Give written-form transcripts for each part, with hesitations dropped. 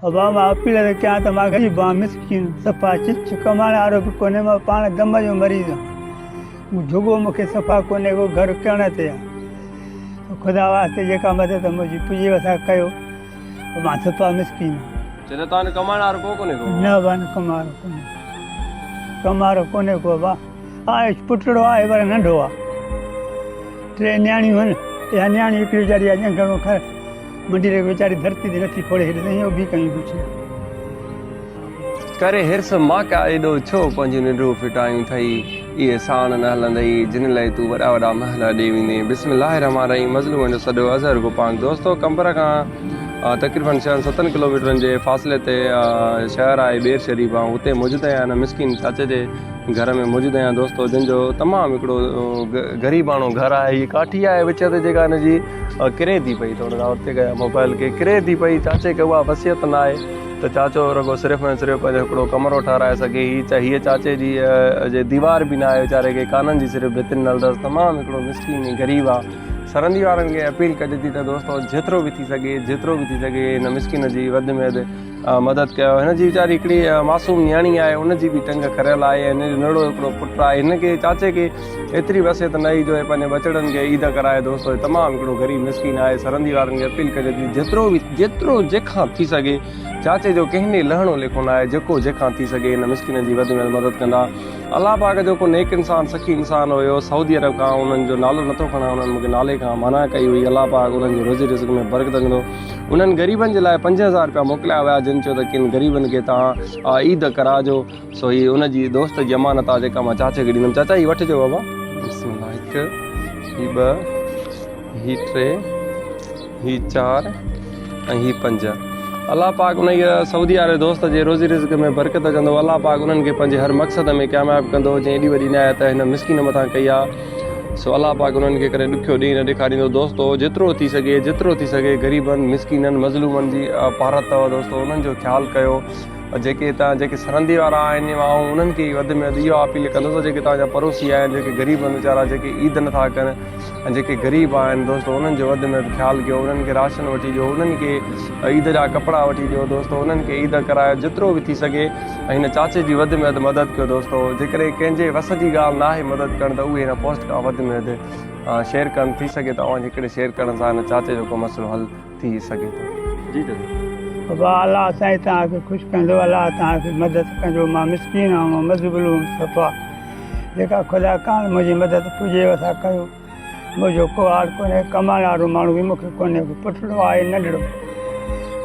ابا مان اپيل ٿو ڪيان ته مان غريب آهيان مسڪين صفا چچ ڪمائڻ وارو به ڪونهي مان پاڻ دم جو مريض آهيان جهڳو مون کي صفا ڪونهي ڪو گهر ڪرڻ تي آهي خدا واسطي جيڪا مدد منهنجي پڄيو سا ڪيو مان صفا مسڪين آهيان. چي ته توهان ڪمائڻ وارو ڪو ڪونهي ڪو؟ نه ابا نه ڪمائڻ وارو ڪونهي ڪمائڻ وارو ڪونهي ڪو ابا آهي پٽڙو آهي پر ننڍو آهي ٽي نياڻيون آهن اها نياڻي هڪڙي ويچاري آهي ڄنگهه ۾ کر منڊي ري ويچاري ڌرتي تي نٿي کوڙي هيڏي تائين اڀي ڪيون بيٺي آهي. ڪري حرص مان ڪا ايڏو ڇو پنهنجون ننڊون ڦٽايون ٿئي اهي ساڻ نه هلندئي جن لئي تون وڏا وڏا محل اڏي ويندين بسم الله الرحمٰن الرحيم مظلومن جو سڏ اظهر گوپانگ دوستو قمبر کان تقريبن ڇهن ستن ڪلوميٽرن جي فاصلي تي شهر آهي ٻير شريف آئون اتي موجود آهيان هن مسڪين چاچي جي گهر ۾ موجود آهيان دوستو جن جو تمام هڪڙو غريباڻو گهر آهي هي ڪاٺي آهي وچ تي جيڪا هن جي ڪري ٿي پئي ٿورو اتي ڪيا موبائل کي ڪري ٿي پئي چاچي کي اها وصيت نه آهي ته چاچو رڳو صرف ۽ صرف پنهنجو هڪڙو ڪمرو ٺهرائي سگهي هي هيء چاچي جي جي ديوار به نه آهي ويچاري کي ڪانن جي صرف ڀتين ڏنل اٿس تمام هڪڙو مسڪين ۽ غريب آهي سرندي وارن کي اپيل ڪجي ٿي ته دوستو جيترو به ٿي سگهي جيترو به ٿي سگهي هن مسڪين جي وڌ ۾ وڌ مدد ڪيو. هن جي ويچاري هڪڙي معصوم نياڻي آهي ان جي به ٽنگ کريل آهي ۽ هن جو ننڍڙو هڪڙو پٽ آهي هن کي چاچي کي ايتري وصيت نه هئي جو هي پنهنجي ٻچڙن کي عيد ڪرائي دوستو هي تمام هڪڙو غريب مسڪين آهي سرندي وارن کي اپيل ڪجي ٿي جيترو به جيترو جيکان ٿي سگهي چاچي جو ڪنهن ڏي لهڻو ليکو نه آهي جيڪو جيکان ٿي سگهي هن مسڪين جي وڌ ۾ وڌ مدد ڪندا الله پاڪ جو ڪو نيڪ انسان سخي انسان هيو سعودي عرب کان انهن جو نالو نٿو کڻان انهن مونکي نالي کان منع ڪئي هئي الله پاڪ انهن جي روزي رزق ۾ برڪت وجهندو انهن غريبن جي لاء 5000 رپيا موڪليا ويا جن چيو ته ڪن غريبن کي تان عيد ڪراجو سو هي ان جي دوست جي امانت آ جيڪا مان چاچي کي ڏيندم چاچا هي وٺجو بابا بسم الله هڪ هي ٻه هي ٽي هي چار ۽ هي پنج. الله پاڪ انهيء سعودي واري دوست جي روزي رزق ۾ برڪت وجهندو. الله پاڪ انهن کي پنهنجي هر مقصد ۾ ڪامياب ڪندو جنهن ايڏي وڏي عنايت هن مسڪين مٿان ڪئي آ سو الله پاڪ انهن کي ڪڏهن ڏکيو ڏينهن نه ڏيکاريندو. دوستو جيترو ٿي سگهي جيترو ٿي سگهي غريبن مسڪينن مظلومن جي پارت اٿو دوستو انهن جو خيال ڪيو جيڪي هتان جيڪي سرندي وارا آهن آئون انهن کي وڌ ۾ وڌ اهو اپيل ڪندس جيڪي توهان جا پڙوسي آهن جيڪي غريب آهن ويچارا جيڪي عيد نٿا ڪن ۽ جيڪي غريب آهن دوستو انهن جو وڌ ۾ وڌ خيال ڪيو انهن کي راشن وٺي ڏيو انهن کي عيد جا ڪپڙا وٺي ڏيو دوستو انهن کي عيد ڪرايو جيترو به ٿي سگهي ۽ هن چاچي جي وڌ ۾ وڌ مدد ڪيو دوستو جيڪڏهن ڪنهن جي وس جي ڳالهه ناهي مدد ڪرڻ ته اهي هن پوسٽ کان وڌ ۾ وڌ شيئر ڪن ٿي سگهي ته اوهان جي هڪڙي شيئر ڪرڻ سان هن چاچي جو ڪو مسئلو حل ٿي سگهي ٿو جي چاچا. بابا الله سائين توهان کي خوش ڪندو الله توهان کي مدد ڪندو مان مسڪين آهيان مظلوم صفا جيڪا خدا ڪاڻ منهنجي مدد پڄيو سا ڪيو. منهنجو ڪو آر ڪونهي، ڪمائڻ وارو ماڻهو به مون کي ڪونهي ڪو، پٽڙو آهي ننڍڙو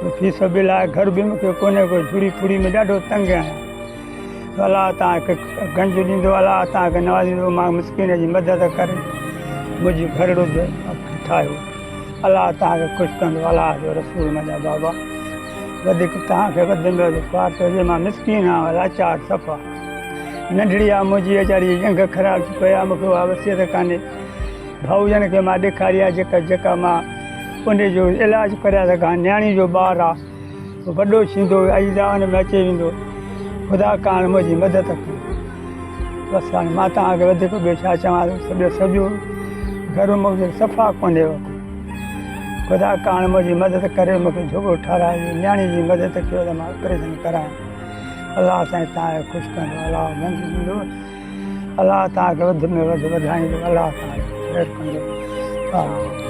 سو في سبيل آهي، گهر به مون کي ڪونهي ڪو، جهڙي ڦڙي ۾ ڏاڍو تنگ آهيان. سو الله توهان کي گنج ڏيندو، الله توهان کي نوازيندو، مان مسڪين جي مدد ڪري منهنجي گهرڙو ٺاهيو. الله توهان کي خوش ڪندو، الله جو رسول منهنجا بابا وڌيڪ توهان کي وڌ ۾ وڌ پارت هجي، مان مسڪين آهيان لاچار صفا. ننڍڙي آ منهنجي ويچاري جي ڄنگهه خراب ٿي پئي آ مونکي اها وصيت ڪانهي ڀائوجن کي مان ڏيکاري آ جيڪا جيڪا مان ان جو علاج ڪريان سگهان نياڻي جو ٻار آ وڏو ٿيندو ايدا ان ۾ اچي ويندو خدا ڪاڻ منهنجي مدد ڪيو بس هاڻي مان توهان کي وڌيڪ ٻيو ڇا چوان سڄو سڄو گهر مونکي صفا ڪونهي خدا ڪاڻ منهنجي مدد ڪري مونکي جهڳو ٺهرائي نياڻي جي مدد ڪيو ته مان آپريشن ڪرايان الله سائين توهان کي خوش ڪندو الله گنج ڏيندو الله توهان کي وڌ ۾ وڌ وڌائيندو الله توهان کي خير ڪندو.